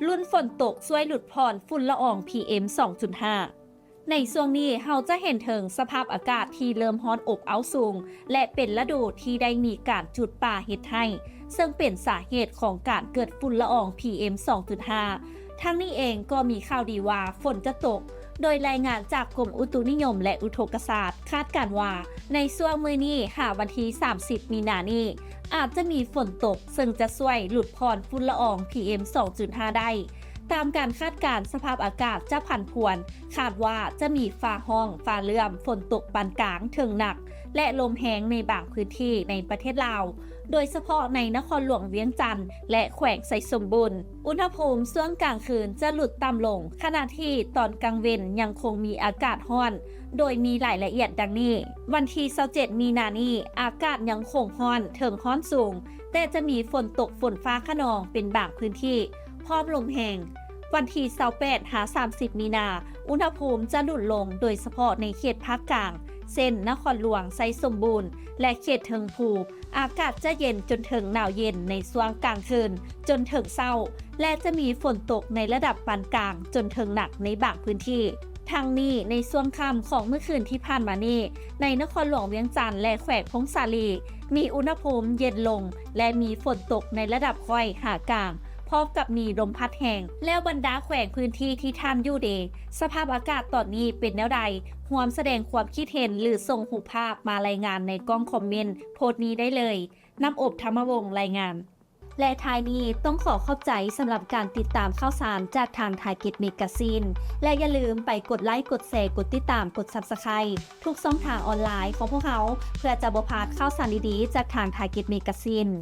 ລຸ້ນຝົນຕົກຊ່ວຍຫຼຸດຜ່ອນຝຸ່ນລະອອງ ພີເອັມ ສອງຈຸດຫ້າ. ໃນຊ່ວງນີ້ເຮົາຈະເຫັນເຖິງສະພາບອາກາດທີ່ເລີ່ມຮ້ອນອົບເອົ້າສູງ ແລະ ເປັນລະດູທີ່ໄດ້ມີການຈູດປ່າເຮັດໄຮ່ ເຊິ່ງເປັນສາເຫດຂອງການເກີດຝຸ່ນລະອອງ ພີເອັມ ສອງຈຸດຫ້າ. ທາງນີ້ເອງກໍມີຂ່າວດີວ່າຝົນຈະຕົກ, ໂດຍລາຍງານຈາກກົມອຸຕຸນິຍົມ ແລະ ອຸທົກກະສາດ ຄາດການວ່າ ໃນຊ່ວງມື້ນີ້ຫາວັນທີສາມສິບ ມີນານີ້ ອາດຈະມີຝົນຕົກ ເຊິ່ງຈະຊ່ວຍຫຼຸດຜ່ອນຝຸ່ນລະອອງ ພີເອັມ ສອງຈຸດຫ້າ ໄດ້. ຕາມການຄາດການສະພາບອາກາດຈະຜັນຜວນ, ຄາດວ່າຈະມີຟ້າຮ້ອງ, ຟ້າເຫຼື້ອມ, ຝົນຕົກປານກາງເຖິງໜັກ ແລະ ລົມແຮງໃນບາງພື້ນທີ່ໃນປະເທດລາວ, ໂດຍສະເພາະໃນນະຄອນຫຼວງວຽງຈັນ ແລະ ແຂວງໄຊສົມບູນ. ອຸນຫະພູມຊ່ວງກາງຄືນຈະຫຼຸດຕ່ຳລົງ, ຂະນະທີ່ຕອນກາງເວັນຍັງຄົງມີອາກາດຮ້ອນ, ໂດຍມີລາຍລະອຽດດັ່ງນີ້. ວັນທີຊາວເຈັດ ມີນານີ້ ອາກາດຍັງຄົງຮ້ອນເຖິງຮ້ອນສູງ, ແຕ່ຈະມີຝົນຕົກຝົນຟ້າຂະນອງເປັນບາງພື້ນທີ່ ພ້ອມລົມແຮງ. ວັນທີຊາວແປດ ຫາ ສາມສິບ ມີນາ, ອຸນຫະພູມຈະຫຼຸດລົງ ໂດຍສະເພາະໃນເຂດພາກກາງ ເຊັ່ນ ນະຄອນຫຼວງໄຊສົມບູນ ແລະ ເຂດເທິງພູ, ອາກາດຈະເຢັນຈົນເຖິງໜາວເຢັນໃນຊ່ວງກາງຄືນຈົນເຖິງເຊົ້າ ແລະ ຈະມີຝົນຕົກໃນລະດັບປານກາງຈົນເຖິງໜັກໃນບາງພື້ນທີ່. ທັງນີ້, ໃນຊ່ວງຄ່ຳຂອງມື້ຄືນທີ່ຜ່ານມານີ້, ໃນນະຄອນຫຼວງວຽງຈັນ ແລະ ແຂວງຜົ້ງສາລີ ມີອຸນຫະພູມເຢັນລົງ ແລະ ມີຝົນຕົກໃນລະດັບຄ່ອຍຫາກາງ, ພ້ອມກັບມີລົມພັດແຮງ. ແລ້ວບັນດາແຂວງພື້ນທີ່ທີ່ທ່ານຢູ່ເດ ສະພາບອາກາດຕອນນີ້ເປັນແນວໃດ? ຮ່ວມສະແດງຄວາມຄິດເຫັນ ຫຼື ສົ່ງຮູບພາບມາລາຍງານໃນກ່ອງຄອມເມັນໂພສນີ້ໄດ້ເລີຍ. ນ້ຳອົບ ທຳມະວົງ ລາຍງານ. ແລະ ທ້າຍນີ້ຕ້ອງຂໍຂອບໃຈສຳລັບການຕິດຕາມຂ່າວສານຈາກທາງ Target Magazine ແລະ ຢ່າລືມໄປກົດໄລ, ກົດແຊ, ກົດຕິດຕາມ, ກົດ Subscribe ທຸກຊ່ອງທາງອອນລາຍຂອງພວກເຮົາ ເພື່ອຈະບໍ່ພາດຂ່າວສານດີໆຈາກທາງ Target Magazine.